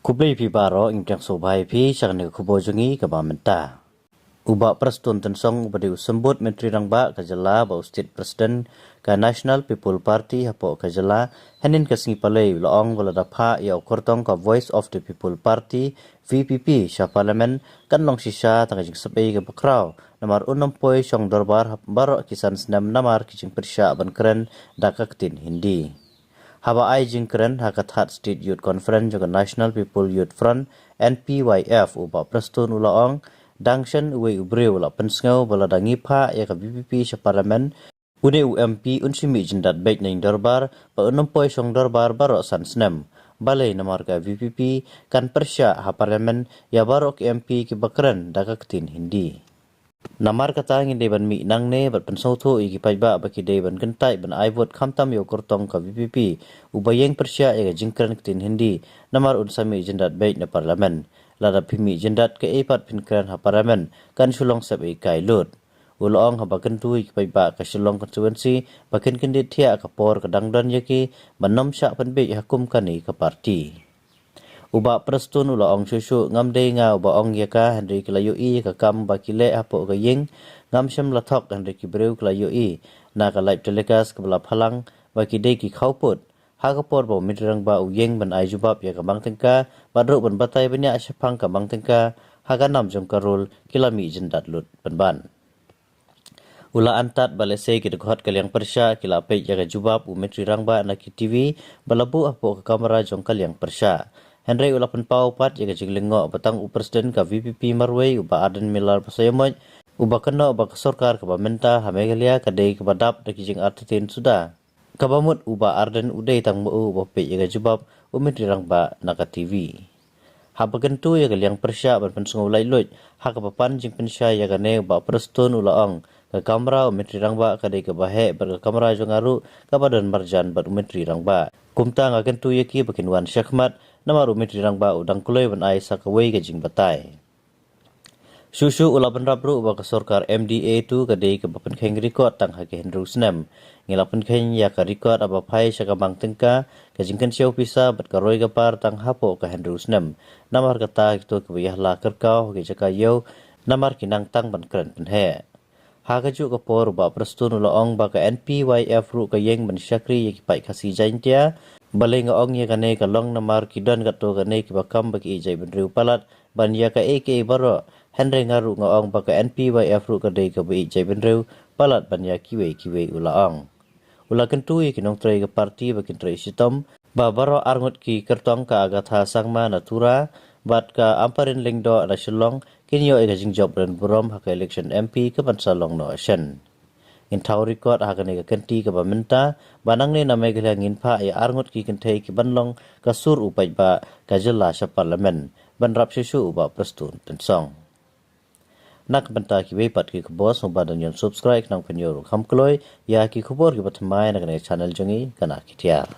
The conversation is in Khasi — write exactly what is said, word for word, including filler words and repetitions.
Khublei phi baroh, ngi pdiang sngewbha ïa phi sha kane ka khubor jong ngi kaba mynta. U Bah Prestone Tynsong uba dei u Symbud Myntri Rangbah ka jylla bad u State President ka National People Party hapoh ka jylla, hynnin ka sngi Palei u la ong ba lada phah ïa u kyrtong ka Voice of the People Party, V P P, sha Parliament kan long shisha tang ka jingsep ei kaba khraw, namar un ym poi shong dorbar ha baroh ki san snem namar ki jingpyrshah ban kren da ka ktien Hindi. Haba ai jingkren ha ka Third State Youth Conference jong ka National People Youth Front, N P Y F, u Bah Prestone u la ong, dang shen uwei u briew u la pynsngew ba lada ngi phah ïa ka V P P sha Parliament, une u M P un shu mih jyndat beit na ïing dorbar bad un ym poi shong dorbar baroh san snem. Balei? Namar ka V P P kan pyrshah ha Parliament ïa baroh ki M P kiba kren da ka ktien Hindi. Namar kata ngin dei ban mih nangne bad pynsngewthuh ïa ki paidbah ba ki dei ban kyntait ban ai vote khamtam ïa u kyrtong ka V P P uba ïeng pyrshah ïa ka jingkren ktien Hindi, namar un sa mih jyndat beit na Parliament. Lada phi mih jyndat, kaei pat phin kren ha Parliament, kan shu long sep ei kai lut. U la ong haba kyntu ïa ki paidbah ka Shillong constituency ba kin kyndit thiah ka por ka dang don ïa ki ban ym shah pynbiej ha kum kane ka party. U Bah Prestone u la ong shuh shuh, ngam dei nga uba ong ïa ka, hynrei ki la ïohi ïa ka kam ba ki leh hapoh ka ïing. Ngam shym la thok, hynrei ki briew ki la ïohi na ka live telecast kaba la phalang ba ki dei ki khawpud. Ha ka por ba u Myntri Rangbah u ïeng ban ai jubab ïa ka mang tyngka bad ruh ban batai bniah shaphang ka mang tyngka ha ka nam jong ka rule, ki la mih jyndat lut pynban. U la antad ba lehse ki dkhot ka liang pyrshah ki la peit ïa ka jubab u Myntri Rangbah na ki T V ba la buh hapoh ka kamra jong ka liang pyrshah. Hynrei u la pynpaw pat ïa ka jinglyngngoh ba tang u President ka V P P marwei, u Bah Ardent Miller Basaiawmoit, uba kynnoh ba ka sorkar kaba mynta ha Meghalaya ka dei kaba dap da ki jingartatien suda. Kaba mut u Bah Ardent u dei tang ma u uba peit ïa ka jubab u Myntri Rangbah na ka T V. Haba kyntu ïa ka liang pyrshah ban pynsngew laitluid ha kaba pan jingpynshai ïa kane, u Bah Prestone u la ong, ka kamra u Myntri Rangbah ka dei kaba heh bad ka kamra jong nga ruh kaba don marjan bad u Myntri Rangbah. Kumta nga kyntu ïa ki ba kin wan shakhmat, namar u Myntri Rangbah u dang kloi ban ai sa kawei ka jingbatai. Shuh shuh u la bynrap ruh ba ka sorkar M D A two ka dei kaba pynkheiñ record tang ha ki hynriew snem. Ngi la pynkheiñ ïa ka record haba phai sha ka mang tyngka, ka jingkynshew pisa bad ka roi ka par tang hapoh ka hynriew snem. Namar kata kito kiba ïahala kyrkaw ha ki jaka ïew namar ki nang tang ban kren pynheh. Ha kajuh ka por u Bah Prestone u la ong ba ka N P Y F ruh ka ïeng ban shakri ïa ki paid Khasi Jaiñtia. Balei nga ong ïa kane? Ka long namar ki don katto katne kiba kam ba ki ïeit jaitbynriew palat ban ïa kaei kaei baroh. Hynrei nga ruh nga ong ba ka N P Y F ruh ka dei kaba ïeit jaitbynriew palat ban ïa kiwei kiwei, u la ong. U la kyntu ïa ki nongtrei ka party ba kin trei shitom ba baroh arngut ki kyrtong ka Agatha Sangma na Tura bad ka Ampareen Lyngdoh na Shillong kin ïoh ïa ka jingjop ren burom ha ka election M P ka ban sa long noh shen. Ngin thaw record ha kane ka kynti kaba mynta ba nangne na Meghalaya ngin phah ïa arngut ki kynthei ki ban long ka sur u paidbah ka jylla sha Parliament, bynrap shuh shuh u Bah Prestone Tynsong. Na ka bynta kiwei pat ki khubor, sngewbha dang ïoh subscribe khnang phin ïoh ruh kham kloi ïa ki khubor kiba thymmai na kane ka channel jong ngi, Kana Khithiar.